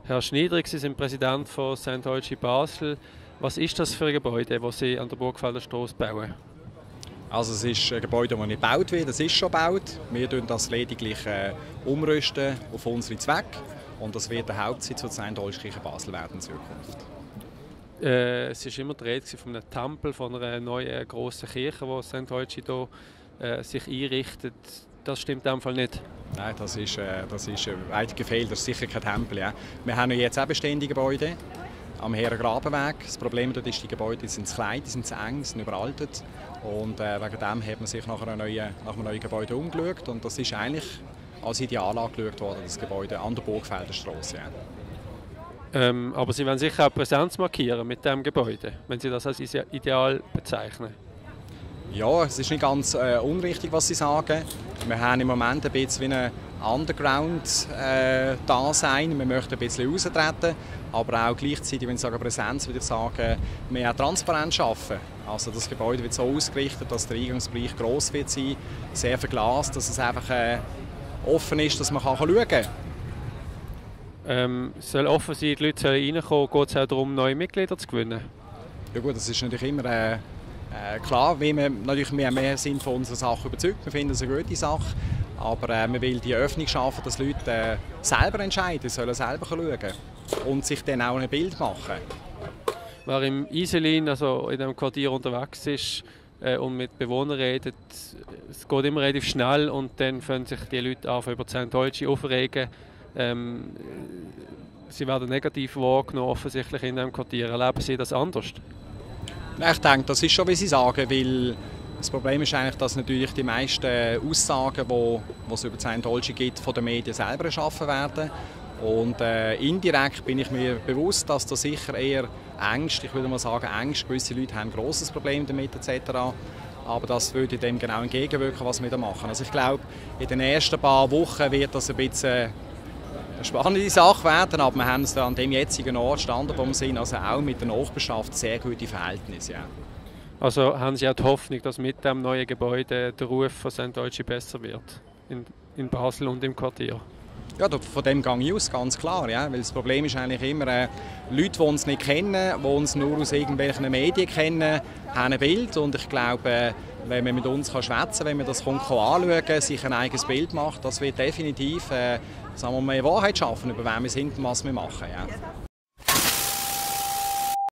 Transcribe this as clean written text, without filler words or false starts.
Herr Schniedrig, Sie sind Präsident von St. Olgi Basel. Was ist das für ein Gebäude, das Sie an der Burgfelder Strasse bauen? Also es ist ein Gebäude, das nicht gebaut wird, es ist schon gebaut. Wir umrüsten das lediglich umrüsten auf unsere Zwecke. Und das wird der Hauptsitz der St. Olgi Basel werden in Zukunft. Es war immer die Rede von einem Tempel, von einer neuen grossen Kirche, die St. Olgi hier sich einrichtet. Das stimmt in dem Fall nicht. Nein, das ist ein weiter Fehler, das ist sicher kein Tempel. Ja. Wir haben jetzt auch bestehende Gebäude am Heerengrabenweg. Das Problem dort ist, die Gebäude sind zu klein, die sind zu eng, sind überaltet. Und wegen dem hat man sich nach einem neuen Gebäude umgeschaut. Und das ist eigentlich als Ideal angeschaut worden, das Gebäude an der Burgfelder Strasse. Ja. Aber Sie wollen sicher auch Präsenz markieren mit diesem Gebäude, wenn Sie das als Ideal bezeichnen. Ja, es ist nicht ganz unrichtig, was Sie sagen. Wir haben im Moment ein bisschen wie ein Underground-Dasein. Wir möchten ein bisschen raustreten, aber auch gleichzeitig, wenn ich sage Präsenz, würde ich sagen, wir auch Transparenz schaffen. Also das Gebäude wird so ausgerichtet, dass der Eingangsbereich gross wird sein, sehr verglast, dass es einfach offen ist, dass man schauen kann. Es soll offen sein, die Leute sollen reinkommen. Geht es auch darum, neue Mitglieder zu gewinnen? Ja gut, das ist natürlich immer klar, weil wir natürlich mehr sind von unserer Sache überzeugt. Wir finden es eine gute Sache, aber wir wollen die Öffnung schaffen, dass Leute selber entscheiden, sollen selber schauen und sich dann auch ein Bild machen. Wer im Iselin, also in diesem Quartier unterwegs ist und mit Bewohnern redet, es geht immer relativ schnell und dann fangen sich die Leute an, über St. Olgi aufregen. Sie werden negativ wahrgenommen, offensichtlich in diesem Quartier. Erleben Sie das anders? Ich denke, das ist schon, wie Sie sagen, weil das Problem ist eigentlich, dass natürlich die meisten Aussagen, die es über St. Olgi gibt, von den Medien selber erschaffen werden. Und indirekt bin ich mir bewusst, dass da sicher eher Ängste, ich würde mal sagen Ängste, gewisse Leute haben ein grosses Problem damit etc. Aber das würde dem genau entgegenwirken, was wir da machen. Also ich glaube, in den ersten paar Wochen wird das ein bisschen eine spannende Sache werden, aber wir haben es an dem jetzigen Ort Standort, wo wir sind, also auch mit der Nachbarschaft sehr gute Verhältnisse. Ja. Also haben Sie auch die Hoffnung, dass mit dem neuen Gebäude der Ruf von St. Olgi besser wird in Basel und im Quartier? Ja, von dem gehe ich aus, ganz klar. Ja. Weil das Problem ist eigentlich immer, Leute, die uns nicht kennen, die uns nur aus irgendwelchen Medien kennen, haben ein Bild. Und ich glaube, wenn man mit uns schwätzen kann, wenn man das anschauen kann, sich ein eigenes Bild macht, das wird definitiv sagen wir mal, eine Wahrheit schaffen, über wen wir sind und was wir machen. Ja.